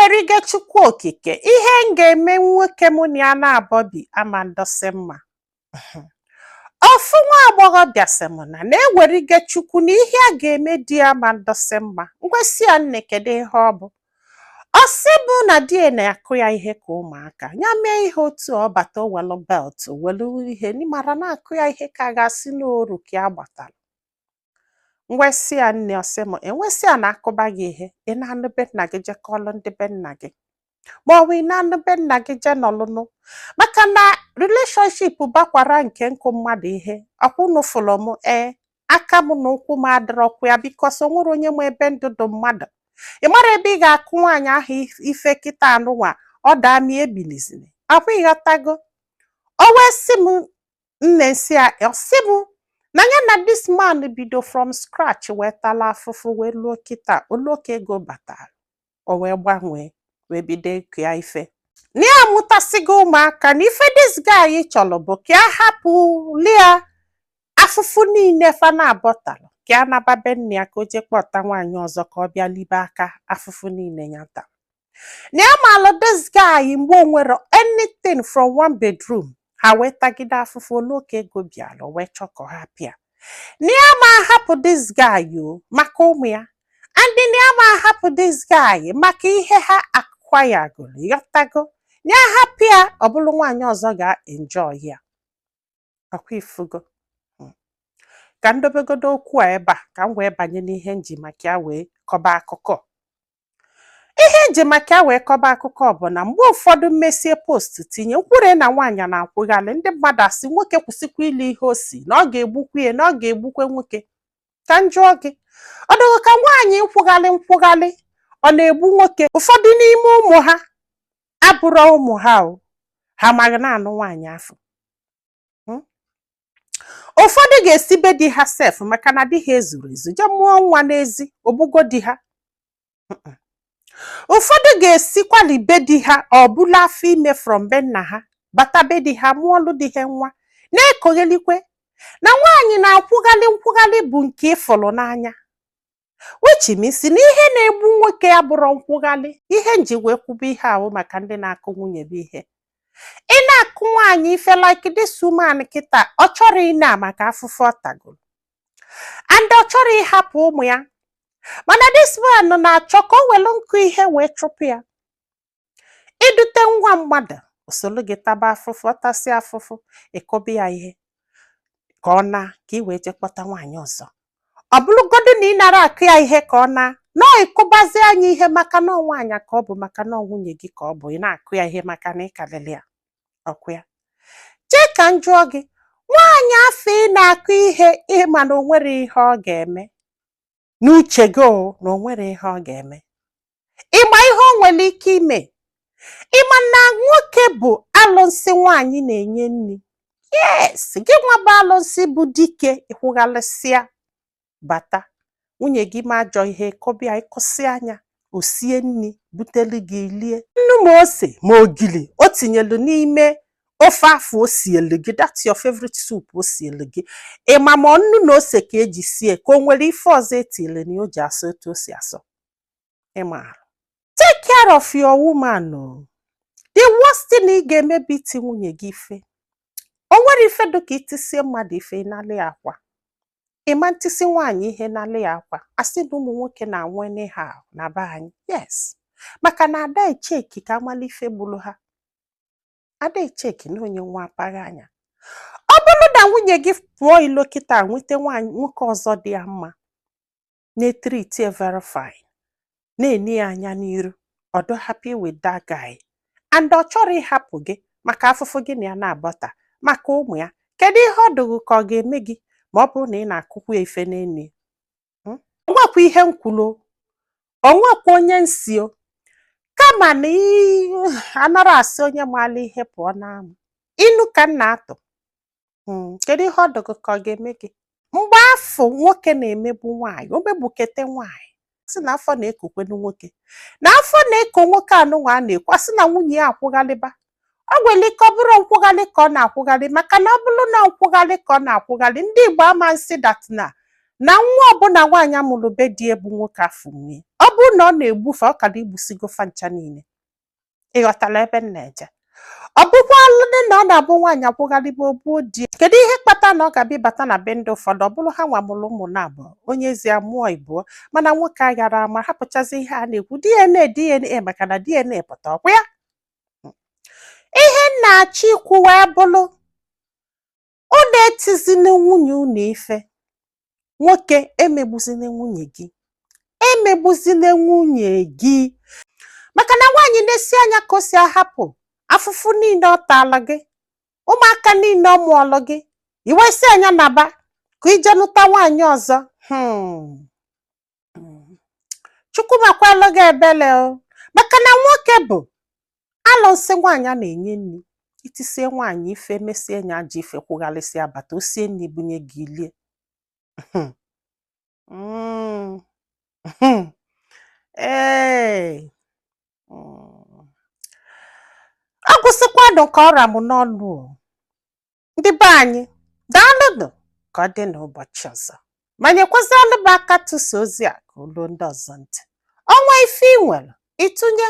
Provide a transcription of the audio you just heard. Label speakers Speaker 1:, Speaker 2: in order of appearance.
Speaker 1: Na-ewerigo Chukwu Okike, ihe m ga-eme nwoke mụ na ya na-abọbi ama ndọsị mma. Ofu nwa agbọghọbịa sị m na na-ewerigo Chukwu na ihe a ga-eme di ya ama ndọsị mma. Ngwesị ya, nne, kedu ihe ọ bụ? Ọ sị bụ na di ya na-akụ ya ihe ka ụmụaka ya mee ihe otu ọ bata, o welu belt, welu ihe mara na-akụ ya ihe ka a ga-asị n'oru ka ya gbatara. Ngwesị ya, nne, ọsị m enwesị ya na-akụba gị ihe, ị na-anụ be nna gị, jekọọlụ ndị be nna gị, ma ọ bụ ị na-anụ be nna gị jee nọlụnụ, maka na relationship bakwara nke nkụ mmadụ ihe. Ọkwụnụ fụlụ m, ee, aka m na ụkwụ m adịrọkwa ya, because o nwere onye ma ebe ndụ dụ mmadụ. Ị mara ebe ị ga-akụ nwaanyị ahụ ife kịta anụnwa, ọ daa ma ebiliziri akwa. Ịghọtago? O wee sị m, nne, nsị ya, ọ sị m na ya na this man bido from scratch, wee tala afụfụ wee luo kịta oluo ka ego batara, o wee gbanwee, wee bido ịkụ ya ife, na ya amụtasịgo ụmụaka, na ife this guy chọrọ bụ ka a hapụ lia afụfụ niile fa na-abọtalụ, ka a naba be nna ya, ka o jee kpọta nwaanyị ọzọ ka ọ bịa libe aka afụfụ niile ya tara. Na ya malụ this guy mgbe o nwere anything from one bedroom, ha wee tagide afụfụ oluo ka ego bịara, o wee chọọ ka ọ hapụ ya. Na ya ma ahapụ this guy o maka ụmụ ya, and na ya ma ahapụ this guy maka ihe ha acquire-goro. Ịghọtago? Na ya hapụ ya, ọ bụrụ nwaanyị ọzọ ga-enjoy ya. Ọkwa ifugo? Ka m dobegodo okwu a ebe a, ka m wee banye n'ihe nji maka ya wee kọba akụkọ. Ihe nji maka ya wee kọba akụkọ bụ na mgbe ụfọdụ mmesie post tinye nkwure na nwaanyị na-akwụghalị, ndị mmadụ asị nwoke kwụsịkwa ile ihe o si na ọ ga-egbukwa ya, na ọ ga-egbukwe nwoke. Ka m jụọ gị, ọ dịghị ka nwaanyị nkwụghalị nkwụghalị ọ na-egbu nwoke? Ụfọdụ n'ime ụmụ ha abụrọ ụmụ ha o, ha amaghị na-anụ nwaanyị afọ. Ụfọdụ ga-esi be di ha sef, maka na di ha ezuru ezu, jee mụọ nwa n'ezi, ogbugo di ha. Ụfọdụ ga-esikwali be di ha, ọ bụla afọ ime from be nna ha, bata be di ha, mụọlụ di ha nwa, na-ekoghelikwe na nwaanyị na-akwụghalị nkwụghalị bụ nke ịfụlụ n'anya, which means na ihe na-egbu nwoke abụrọ nkwụghalị. Ihe nji wee kwube ihe ahụ maka ndị na-akụ nwunye bụ ihe ị na-akụ nwaanyị ife, like this woman kịta, ọ chọrọ ịna maka afụfụ ọ tagoro, and ọ chọrọ ịhapụ ụmụ ya, mana this man na-achọ ka o welu nkụ ihe wee chụpụ ya. Idute nwa mmadụ osolu gị taba afụfụ, ọ tasịa afụfụ, ịkụba ya ihe ka ọ na ka ị wee jee kpọta nwaanyị ọzọ. Ọ bụrụgodu na ị nara akụ ya ihe ka ọ na nọọ, ịkụbazi anya ihe maka na ọ nwaanyị ka ọ bụ, maka na ọ nwunye gị ka ọ bụ, ị na-akụ ya ihe maka na ị karịrị ya ọkụ ya. Chee ka m jụọ gị, nwaanyị afọ ị na-akụ ihe, ịma na o nwere ihe ọ ga-eme n'uche gị o, na o nwere ihe ọ ga-eme, ịma ihe o nwere ike ime? Ịma na nwoke bụ alụnsị nwaanyị na-enye nri? Yes, gị nwa bụ alụnsị bụ dike, ịkwụghalịsịa bata, nwunye gị ma ajọ ihe kọbịa, ịkụsị anya, o sie nri butelu gị, lie nnu ma ose ma ogili o tinyelu n'ime ofe afọ o sielu gị, that's your favorite soup o sielu gị. Ịma ma nnu na ose ka eji sie, ka o nwere ife ọzọ etile na o ji asọ etu o si asọ? Ịmaara, take care of your woman o. The worst thing ị ga-eme bụ iti nwunye gị ife. O nwere ife dị ka itisie mmadụ ife, ịnalị ya akwa. Ịma ntisi nwaanyị ihe nalị ya akwa, asị na ụmụ nwoke na-anwụ anyhow na be anyị. Yes, maka na ada echeki ka amala ife gburu ha, ada echeki na onye nwa apaghị anya. Ọ bụrụ na nwunye gị pụọ ilo kịta, nweta nwaanyị nwoke ọzọ dị ya mma, na-etreat very fine, na-ene ya anya n'iru, ọ dị happy with that guy, and ọ chọrọ ịhapụ gị maka afụfụ gị na ya na-abọta maka ụmụ ya, kedu ihe ọ dụghị ka ọ ga-eme gị ma ọ bụrụ na ị na-akụkwu ya ife n'enu ya? Onwekwa ihe m kwuru, onwekwa onye nsi o, kama na anara asị onye maala ihe pụọ n'ama inu ka m na-atụ. Kedu ihe ọ dụghị ka ọ ga-eme gị mgbe afọ nwoke na-emegbu nwaanyị, o megbukete nwaanyị, sị na afọ na-ekokwenu nwoke, na afọ na-eko nwoke anụnwa a na-ekwu, asị na nwunye ya akwụghalịba? Ọ nwere ike ọ bụrụ nkwụghalị ka ọ na-akwụghalị, maka na ọ bụrụ na nkwụghalị ka ọ na-akwụghalị, ndị Igbo ama nsị that na nwa ọbụla nwaanyị amụrụ be di bụ nwoke afọ nwunye. Ọ Bụrụ na ọ na-egbufe, ọ kara igbusigo fa ncha niile. Ị ghọtara ebe m na-eje? Ọ bụkwalụ na ọ na-abụ nwaanyị akwụgharịba ogbuo di. Kedu ihe kpata na ọ ga-abịa ịbata na be ndị ụfọdụ, ọ bụrụ ha nwa mụrụ ụmụ na-abụọ, onye ezi amụọ ịbụọ, mana nwoke aghara ama hapụchazi ihe a na-ekwu DNA, DNA, maka na DNA pụta ọkwa ya? Ihe m na-achọ ikwu wee bụrụ, unu etizina nwunye unu ife. Nwoke, emegbuzina nwunye gị, emegbuzina nwunye gị, maka na nwaanyị na-esi anya ka o si ahapụ afụfụ niile ọ taala gị, ụmụaka niile ọ mụọlụ gị, iwe si anya naba ka ije nụta nwaanyị ọzọ. Chukwu makwalụ gị ebele o, maka na nwoke bụ alụsị. Nwaanyị a na-enye nri, itisie nwaanyị ife, mesie nya ajọ ife, kwugharịsịa, bata o sie nri bunye gị lie. Ee, ọ gwụsịkwanụ ka ọra m n'ọnụ o. Ndị be anyị, daalụnụ. Ka ọ dị n'ụbọchị ọzọ, ma nyekwazịalụ m aka tụsa ozi a ka o ruo ndị ọzọ ntị. Ọnwa ife ị nwere ịtụnye.